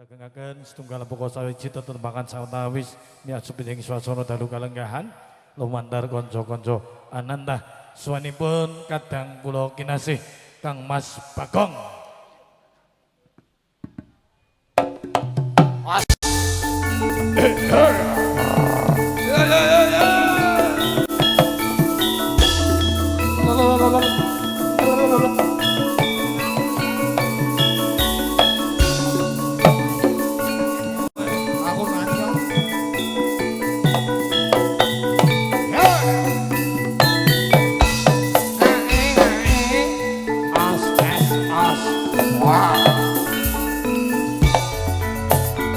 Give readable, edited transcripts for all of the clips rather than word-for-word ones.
Agengaken setunggal pokok sawiji tetembangan sawetawis miyacup ing swasana dalu kalenggahan lumantar kanca-kanca ananta suwanipun kadang kula kinasih Kang Mas Bagong. Aku nganti kok. As as as. Wah.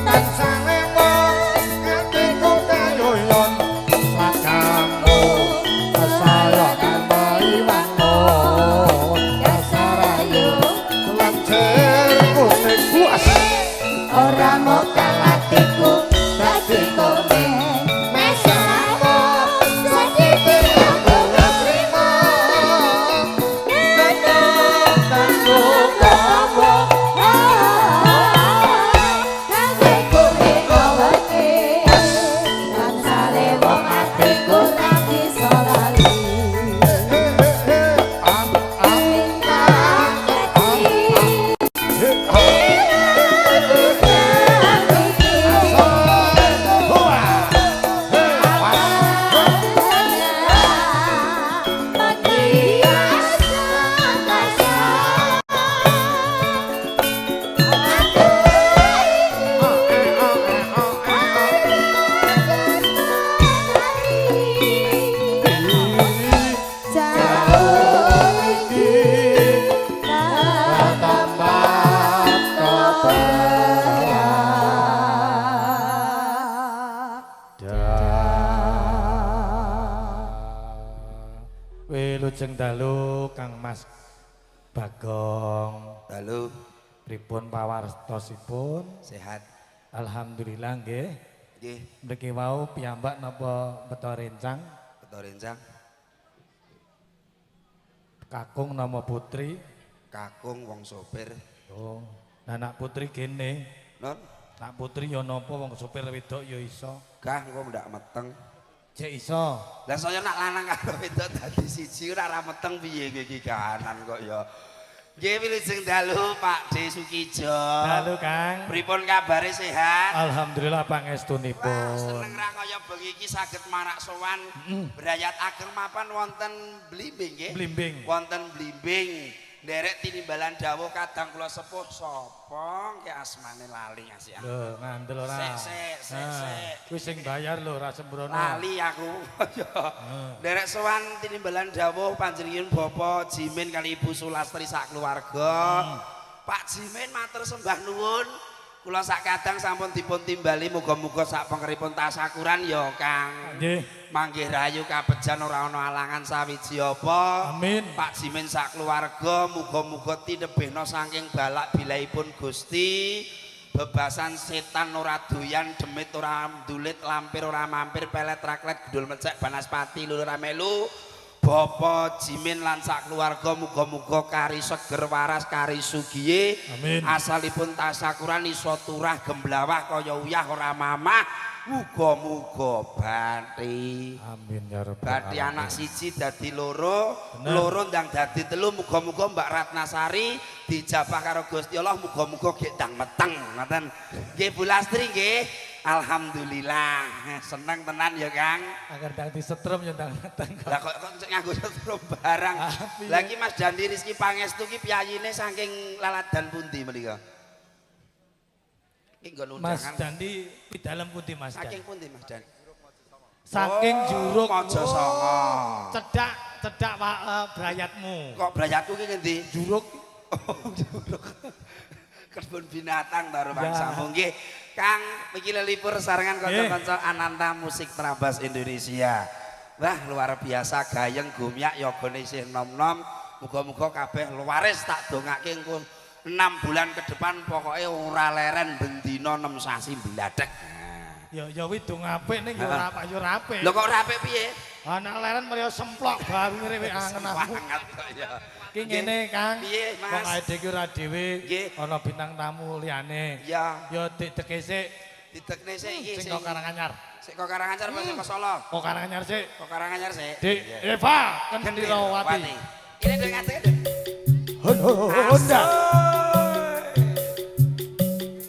Tansah wong atiku kayoyon slagamu saya kamaiwangun dasar ayu lencer kuning puas Ora mokal atiku dadi kowe mesakno sakite aku ora trimo gawe kowe ngoweke tansah wong atiku ra bisa lali. Wilujeng dalu Kang Mas Bagong. Dalu. Pripun pawartosipun? Sehat. Alhamdulillah nggih. Nggih. Mriki wau piyambak napa beto rencang? Beto rencang. Kakung nama putri? Kakung wong sopir. Oh, nah nak putri kene. Non? Nak putri ya napa wong sopir wedok ya iso. Gah engko ndak meteng. Cek iso. Lah saya nak lanang karo wedok dadi siji ora meteng piye kowe iki kahanan kok ya. Nggih wilujeng dalu Pak D Sukijo. Dalu Kang. Pripun kabare sehat? Alhamdulillah pangestunipun. Wah, seneng ra kaya bengi iki saged marak sowan brayat ageng mapan wonten Blimbing nggih. Blimbing. Wonten Blimbing. Nderek tinimbalan dawuh kadang kula sepuh sapa ke asmane lali ngasih aku. Lho, ngandel ora. Sik sik sik sik. Kuwi sing bayar lho ora sembrono. Lali aku. Nderek sowan tinimbalan dawuh panjenengan Bapak Jimin kali Ibu Sulastri sak keluarga. Pak Jimin matur sembah nuwun. Kula sak kadang sampun dipun timbali muga-muga sak pengeripun tasakuran ya Kang. Nggih. Manggih rahayu kabejan ora ana alangan sawiji apa. Amin. Pak Jimin sak keluarga muga-muga tinebihna saking balak bilaipun Gusti. Bebasan setan ora doyan, demit ora ndulit, lampir ora mampir, pelet raklet, gedul mecek, banaspati lur ora melu. Bapak Jimin lan sak keluarga muga-muga kari seger waras kari sugiye. Amin. Asalipun tasakuran iso turah gemblawah kaya uyah ora mamah. Muga-muga bathi. Amin ya rabbal Bathi alamin. anak siji dadi loro, Bener. loro ndang dadi telu, muga-muga Mbak Ratnasari dijabah karo Gusti Allah, muga-muga gek ndang meteng ngoten. Nggih Bu Lastri nggih. Alhamdulillah, seneng tenan ya Kang. Agar ndang disetrum ya ndang meteng. Lah kok kok nganggo setrum barang. Ah, piye? Lah iki Mas Dandi Rizky Pangestu ki piyayine saking laladan pundi menika? Iki nggon Mas undangan. Dandi pidalem pundi Mas Saking Dandi? pundi Mas Dandi? Saking Juruk Mojosongo. Cedak cedak brayatmu. Kok brayatku ki ngendi? Juruk. Oh, juruk. Kebun binatang ta Ya. bangsamu nggih. Kang iki lelipur sarengan kanca-kanca Ananta Musik Trabas Indonesia. Wah, luar biasa gayeng gumyak yogane isih nom-nom. Muga-muga kabeh waris tak dongake engko 6 bulan ke depan pokoke ora leren bendina 6 sasi bladek. Ya ya kuwi dong apik ning ya ora payu ora apik. Lho kok ora apik piye? Anak leren mriyo semplok baru ngrewe angen aku. Semangat kok ya. Ki ngene, Kang. Piye, Mas? Wong awake dhewe ki ora dhewe, Nggih. ana bintang tamu liyane. Ya. Ya dideke sik Didekne sik iki sing kok Karanganyar. Sik kok Karanganyar apa sik kok Solo? Kok Karanganyar sik. Kok Karanganyar sik. Dik Eva Kendirawati. Ini dek ngadeg. Dek. Honda.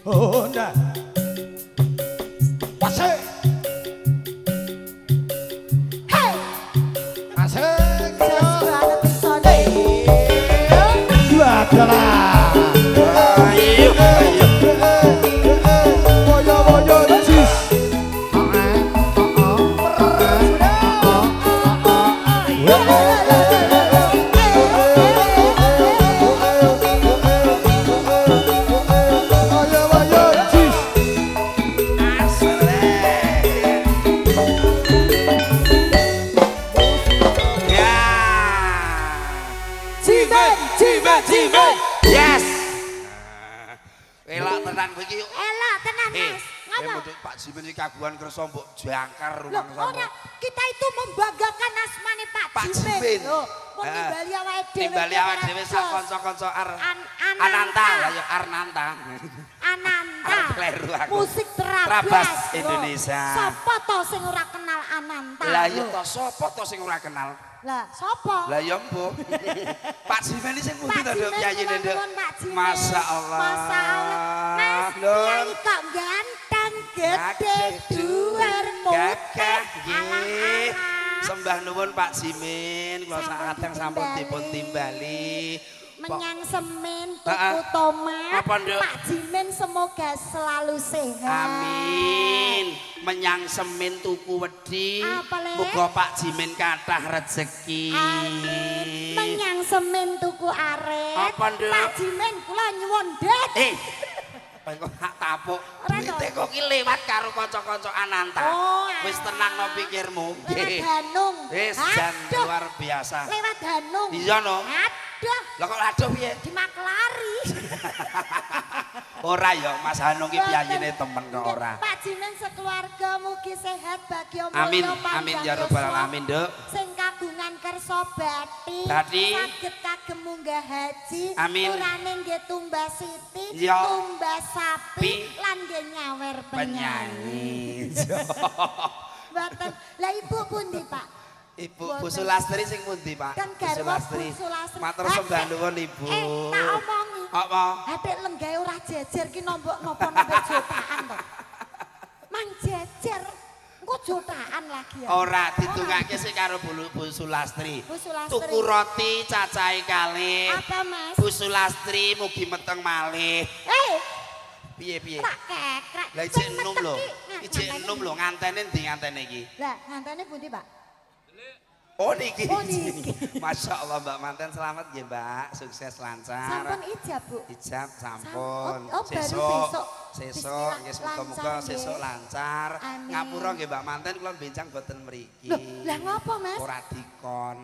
Honda. Pasik. Hey, Asik. jos banget isone. Dua adalah. Ayo, ayo. Woyo woyo jis. Woyo woyo jis. Asle. Ya. Jimen, Jimen, Jimen. Yes. Elak tenan kowe iki. Elok tenan, Eh, Mas. Ngapa? mudhun Pak Jimin iki kagungan kersa mbok jangkar Loh, rumangsamu. ora, kita itu membanggakan asmane Pak Pak Jimin. Jimin. Loh, wong Ah. nimbali awake dhewe. Nimbali iki awake ora dhewe sak jos. kanca-kanca Ananta. Ananta, lah ya Arnanta. Ananta. Arep kleru aku. Musik terabas. Terabas Loh, Indonesia. Sapa to sing ora kenal Ananta? Lah ya Loh. to sapa to sing ora kenal? Lah, sapa? Lah ya mbuh. Pak Jimin iki sing pundi Pak to Nduk Jimin, piyayine kula Nduk? nuwun, Pak Jimin. Masya Allah. Masya Allah. Mas, Lho. kiai kok ganteng, gede, dhuwur, Gagah putih. Alah, nggih. alah. Sembah nuwun Pak Jimin, kula Sampun sakadang sampun dipun ditimbali. timbali. Menyang Semen tuku Ah, ah. tomat. Apa, Nduk? Pak Jimin semoga selalu sehat. Amin. Menyang Semen tuku wedi. Apa, Le? Muga Pak Jimin kathah rejeki. Amin. Menyang Semen tuku aret. Apa, Nduk? Pak Jimin kula nyuwun det. Eh. Kok hak tapuk. Ora to? Duite kok ki lewat karo kanca-kanca Ananta. Oh, Wis tenang no pikirmu. Lewat Hanung. Wis jan Aduh, luar biasa. Lewat Hanung. Iya no. Aduh, Lah kok aduh piye? dimaklari. Ora ya Mas Hanung ki piyayine temen kok ora. Pak Jimin sekeluarga mugi sehat bagya mulya Amin panjang amin ya rabbal yuswa. alamin, Nduk. Sing kagungan kersa bathi, Bathi. saged kagem munggah haji, Amin. turane nggih tumbas siti, Iya. tumbas sapi, Pi. lan nggih nyawer penyanyi. Penyanyi. Mboten. Lah ibu pundi, Pak? Ibu Bu Mboten. Sulastri sing pundi, Pak? Kan Bu garwa Sulastri. Bu Sulastri. Matur Adik, sembah nuwun Ibu. Tak omongi. Apa? Adik lenggahe ora jejer ki nombok napa-napa jutaan to. Mang jejer. Engko jutaan lagi ya. Ora ditungake sik karo Bu, Bu Sulastri. Bu Sulastri. Tuku roti cacahe kalih. Apa, Mas? Bu Sulastri mugi meteng malih. Eh, Piye piye? tak kekrek. Lah Sing ijek enom meteng lho. ki, nah, Ijek nganteni enom lho, ngantene ndi ngantene iki? Lah, ngantene pundi, Pak? Oh niki. Oh, niki. Masya Allah Mbak Manten selamat nggih Mbak, sukses lancar. Sampun ijab, Bu. Ijab sampun. Oh, baru besok. Sesuk Bismillah, nggih muga-muga lancar, nggih. sesuk lancar. Amin. Ngapura nggih Mbak Manten kula benjang boten mriki. Loh, lah ngopo, Mas? Ora dikon.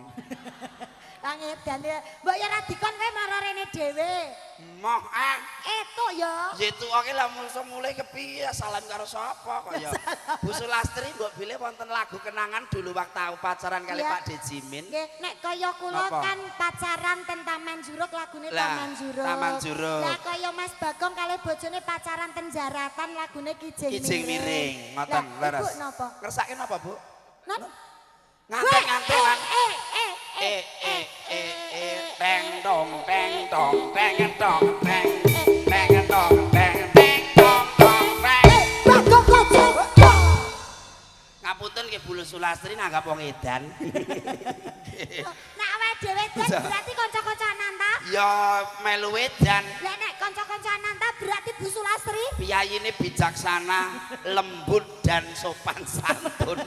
Lah ngedan ya. Mbok ya ra dikon kowe mara rene dhewe. Moh ah. Etuk ya. Ya tuwake lah mungsu mulai kepiye salam karo sapa kok ya. Bu Sulastri mbok bilih wonten lagu kenangan dulu waktu aku pacaran kali Iya. Pak Dejimin. Nggih, nek kaya kula Napa? kan pacaran ten Taman Juruk lagune Lah, Taman Juruk. Taman Juruk. Lah kaya Mas Bagong kalih bojone pacaran ten Jaratan lagune Kijing Kijing miring, ngoten Lah, leres. Ibu napa? Ngersake napa, Bu? Nop. Nganten-nganten. Eh eh Eh eh eh eh teng dong teng dong teng dong teng teng dong teng teng dong dong teng. Eh, Bagong kocok. Ngapunten nggih Bu Sulastri nanggap wong edan. Nek awake dhewe den berarti kanca-kanca Ananta. Ya melu edan. Lah nek kanca-kanca Ananta berarti Bu Sulastri. Piyayine bijaksana, lembut dan sopan santun.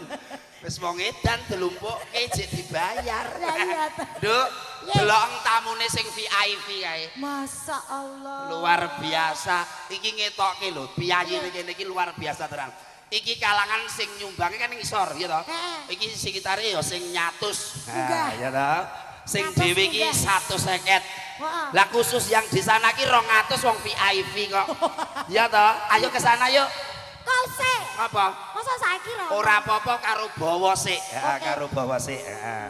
Wis wong edan dilumpukke jek dibayar. Lah iya ta. Nduk, Ye. delok tamune sing VIP kae. Masya Allah. Luar biasa. Iki ngetokke lho, piyayine kene iki luar biasa terang. Iki kalangan sing nyumbange kan ngisor, ya toh? Heeh. Iki sekitare ya sing nyatus. Munggah. Nah, ya toh. Sing Nyatus dhewe iki munggah. 150. Heeh. Lah khusus yang di sana ki 200 wong VIP kok. Ya toh? Ayo ke sana yuk. Kose. Apa? Masa saiki ra? Ora apa-apa karo bawa sik. Heeh, Oke. karo bawa sik. Heeh.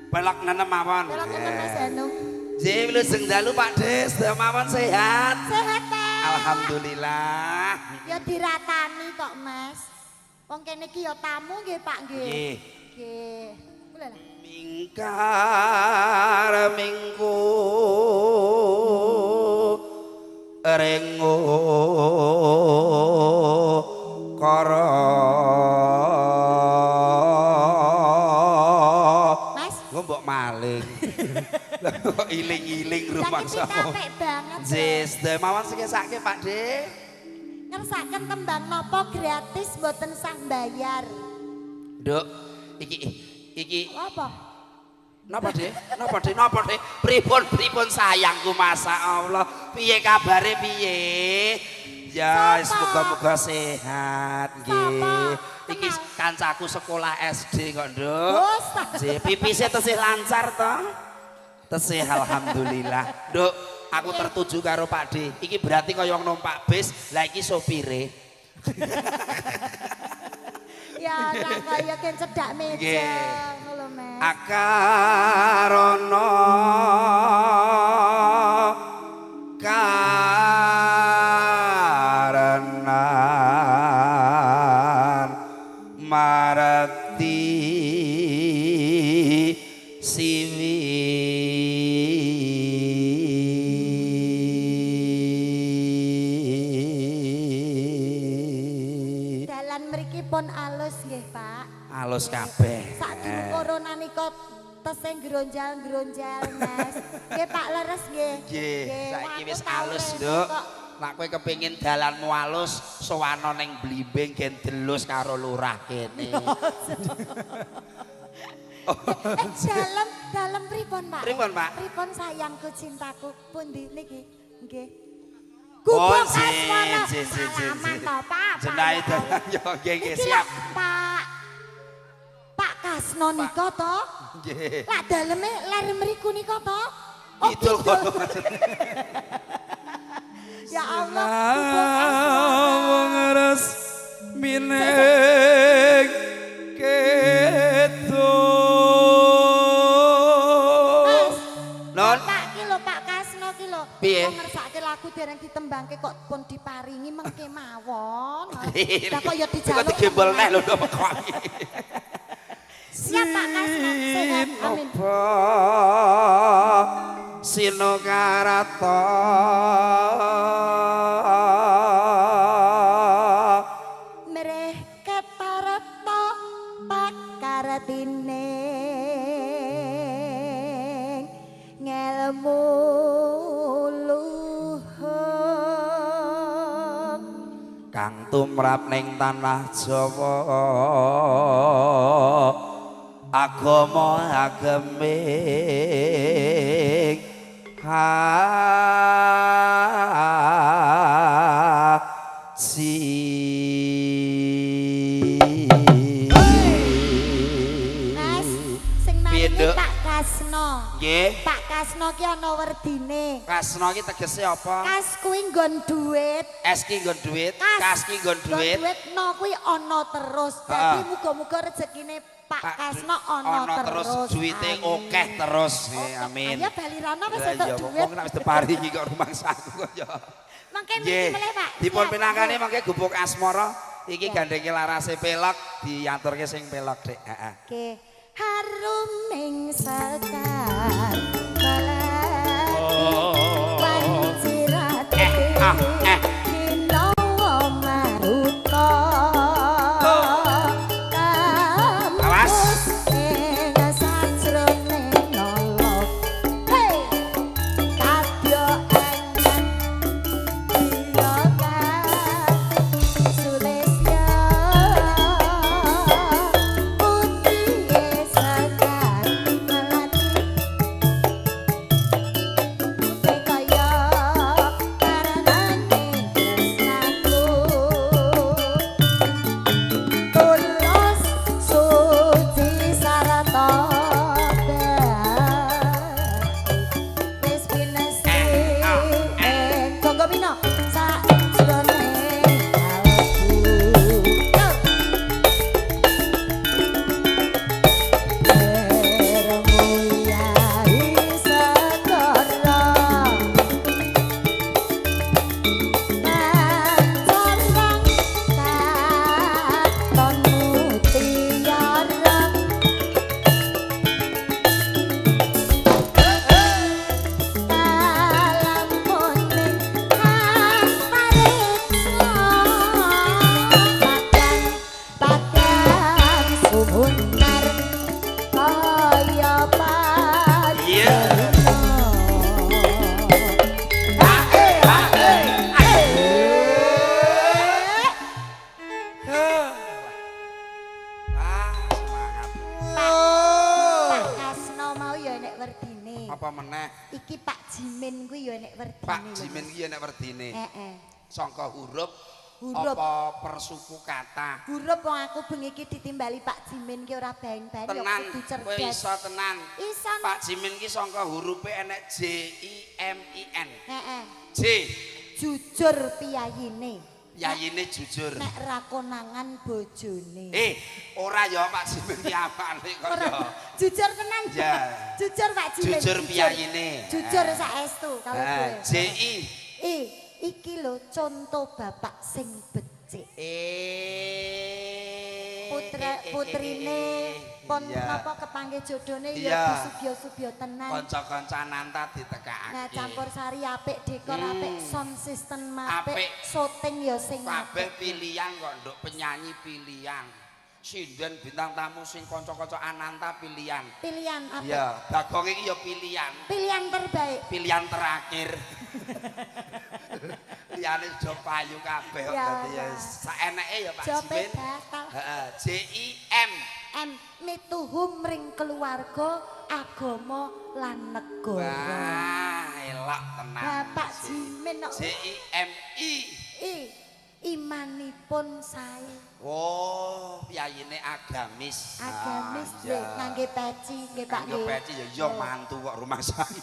Pelok nenem mawon. Pelok nenem Mas Hanung. Nggih, wilujeng dalu Pak Des, mawon sehat. Sehat, Pak. Alhamdulillah. Ya diratani kok, Mas. Wong kene iki ya tamu nggih, Pak nggih. Nggih. Nggih. Kula lah. Mingkar mingku rengo kara. Mas. Engko mbok maling. Lah kok iling-iling Lah iki rumangsamu. apik banget. Nggih, sedaya mawon sing ngersake Pak De. Ngersaken tembang napa gratis mboten sah bayar. Nduk, iki iki Apa? Napa, Dik? Napa, Dik? Napa, Dik? Pripun pripun sayangku masa Allah. Piye kabare piye? Ya, Sapa? semoga-moga sehat nggih. Sapa? Iki Kenal. kancaku sekolah SD kok, Nduk. Bos. Nggih, pipise tesih lancar to? Tesih alhamdulillah. Nduk, aku tertuju karo Pak D. Iki berarti kaya wong numpak bis, lah iki sopire. Ya ora kaya ken cedak meja Nggih. ngono Mas. Akarana karenan marati siwi. Dalan mriki pun alus nggih, Pak. Alus kabeh. Sadurunge corona nika tesih gronjal-gronjal, Mas. Nggih, Pak, leres nggih. Nggih, saiki aku wis tau alus, rene Nduk. kok. Nek kowe kepengin dalanmu alus, sowana ning Blimbing gen delus karo lurah kene. Dalem, dalem pripun, Pak? Pripun, Pak? Pripun sayangku cintaku pundi niki? Nggih. Oh, Gubuk nggih, Asmara. nggih, nggih, nggih, Salaman nggih. to, Pak. Jenai Pak, ya Allah. yo nggih nggih Iki siap. lho, Pak. Pak Kasno nika to? Nggih. Lah daleme ler mriku nika to? Oh, Kidul kidul. kono. Ya Allah, gubuk Asmara. Wong resmining kidul. Mas, Non. Pak ki lho, Pak Kasno ki lho. Piye? Kok ngersake lagu dereng ditembangke kok pun diparingi mengke mawon. Lah kok ya Kok dijaluk. digembel neh lho nduk kok. Siap Pak Kasno, sehat. Amin. Apa Sinokarata Mreh ketareta pakartine ngelmu luhung. kang tumrap ning tanah Jawa agama ageming haji. Mas, sing Piye, maringi Nduk? Pak Kasno. Nggih. Pak Kasno ki ana werdine. Kasno iki tegese apa? Kas kuwi nggon duit. Es ki nggon duit, kas ki nggon duit. Nggon duit no kuwi ana terus. Dadi muga-muga rezekine Pak Kasno ana terus, terus. duwite Amin. akeh terus. Nggih, amin. Ayo bali rono wis Lah entuk iya, duit. wong nek wis diparingi kok rumangsaku kok ya. Mangke Nggih. mriki melih, Pak. Dipun Siap. pinangkane mangke gubuk asmara iki Ya. gandhenge larase pelok diaturke sing pelok, Dik. Heeh. Oke. Haruming sekar melati wancirate Eh, ah, eh. kinawa maruta Awas. tembus ing sajroning nolok. Hey! Kadya engen iya Sulesya putih sekar melati putih kaya karenane Apa meneh? Iki Pak Jimin kuwi ya enek werdine. Pak Jimin ki ya enek werdine. Heeh. Sangka huruf Huruf. apa persuku kata. Huruf wong aku bengi iki ditimbali Pak Jimin ki ora baen-baen ya Tenan, kudu kowe cerdas. iso tenan. Iso. Pak Jimin ki sangka hurufe enek J I M I N. Heeh. J, Jujur piyayine. yayine jujur. Nek ra konangan bojone. Eh, ora ya Pak Jimin ki apane kok Ora. ya. Jujur tenan. Ya. Jujur Pak Jimin. Jujur piyayine. Jujur saestu kalau Eh, kowe. J I. I, iki lho contoh bapak sing becik. Eh. Putra putrine pun Iya. napa kepanggih jodone Iya. ya disubya-subya tenan. Kanca-kanca Ananta ditekakake. Nah campur sari apik, dekor apik, sound system apik, Apik. syuting ya sing Kabeh apik. pilihan kok nduk penyanyi pilihan. Sinden bintang tamu sing kanca-kanca Ananta pilihan. Pilihan apik. Iya, Bagong iki ya pilihan. Pilihan terbaik. Pilihan terakhir. Liyane do payu kabeh kok Ya, dadi ya ya. saeneke ya Pak Jope Jimin. batal. Heeh, J I M. M mituhu mring keluarga, agama lan negara. Wah, elok tenan. Bapak Jimin kok J I M I. I imanipun sae. Oh, piyayine agamis. Agamis Ah, nggih iya. ngangge peci nggih Pak Ngangge nggih. peci ya iya mantu kok rumah samu.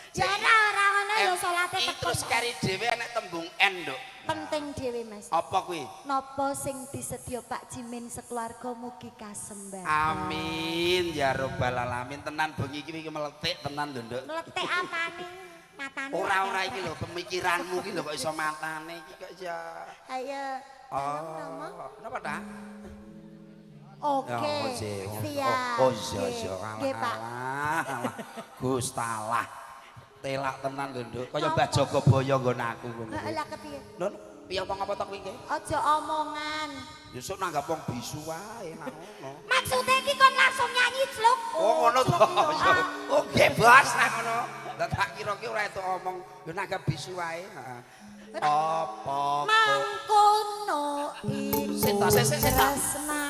Ya ora ora ngono ya salate I teko. terus kari dhewe enek tembung N, Nduk. Penting dhewe Mas. Apa kuwi? Napa sing disedya Pak Jimin sekeluarga mugi kasembahan. Amin ya robbal alamin. Tenan bengi iki iki meletik tenan lho, Nduk. Meletik apane? Matane. Ora-ora iki lho pemikiranmu iki lho kok iso matane iki kok ya. Ayo. Dalem Rama. Oh, napa ta? Oke. Oh, Siap. Oh, iya iya. Nggih, Pak. Alah, alah. Gustalah. Telak tenan lho, Nduk. Kaya Mbah Jogobaya nggon aku ngono. Heeh lah kepiye? Lho, piye omong apa to kuwi iki? Aja omongan. Yusuf nanggap wong bisu wae nak ngono. Maksudnya iki kon langsung nyanyi cluk. Oh ngono to. Cluk, iya. Ya. Oh nggih bos nak ngono. Lah tak kira ki ora itu omong yo nanggap bisu wae. Heeh. Apa kok Mangkono iku. Sik ta, sik, sik, sik ta. Tresna.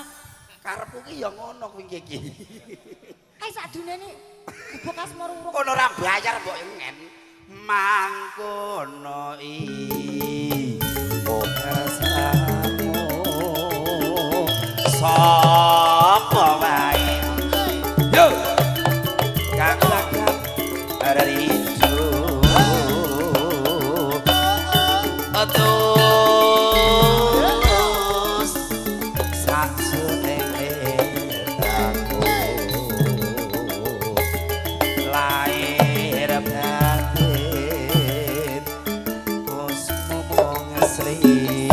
Karepku ki ya ngono kuwi iki. Kae sak dunene bekas marurung. Kono ora bayar mbok ngen. Mangkono iku tresnamu. Sapa wae? Yo. Kang lakap rindu. Terus sajroning aku lahir batin kusmu mung sri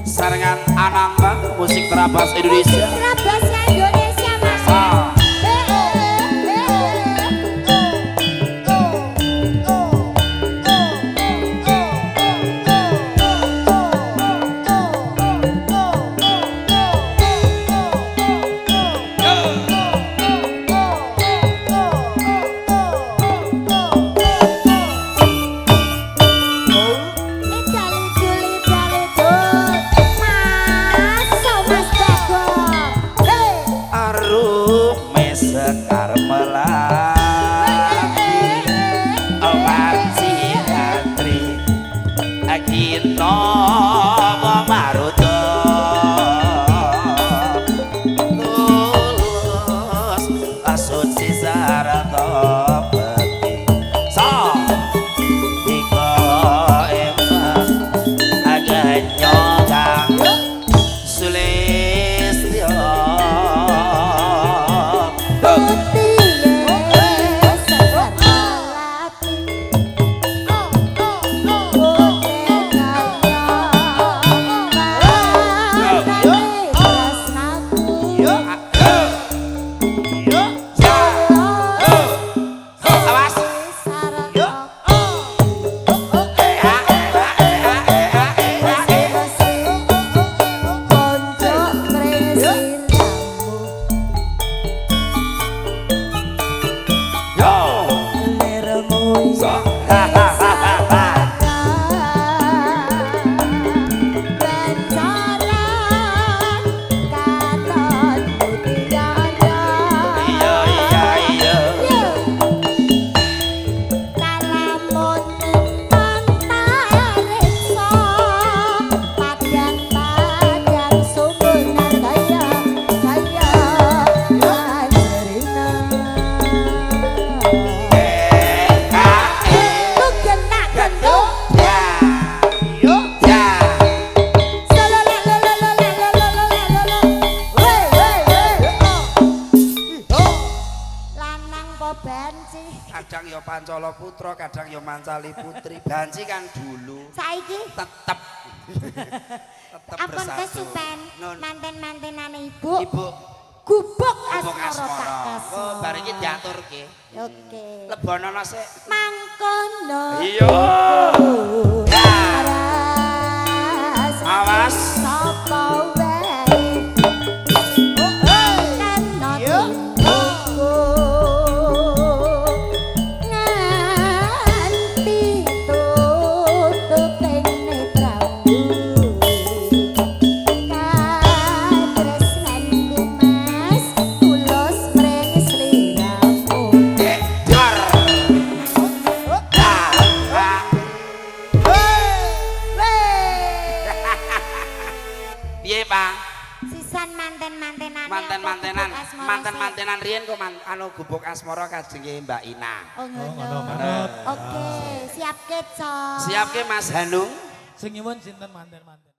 sarengan Ananta musik terabas Indonesia. Terabas Indonesia Mas. Ah. Arum sekar melati awanci atri akino maruto tulus asuci sarta peti so iko emang aganyo kang sulistyo. Awas. Yo. So. Ha ha ha ha ha. putra, kadang ya mancali putri. Banci kan dulu Saiki tetep tetep ampun bersatu. kesupen Nun. manten-mantenane ibu. Ibu Gubuk Gubuk asmara tak asmara. kasih. Oh, bar iki diaturke. Oke. Lebonono sik. Mangkono. Iya. Awas. Sapa wae kena dihukum nganti tutuping netramu katresnanku Mas tulus mring sliramu. Dor. Ah. Weh. Piye, Pak? Sisan manten-mantenane Manten-mantenan, apa gubuk asmara manten-mantenan riyen kok anu gubuk asmara kajenge Mbak Ina. sih? Oh Oh, ngono. ngono, manut. Oke, siap ke, Cok. Siapke Mas Hanung. Sing nyuwun sinten manten-manten?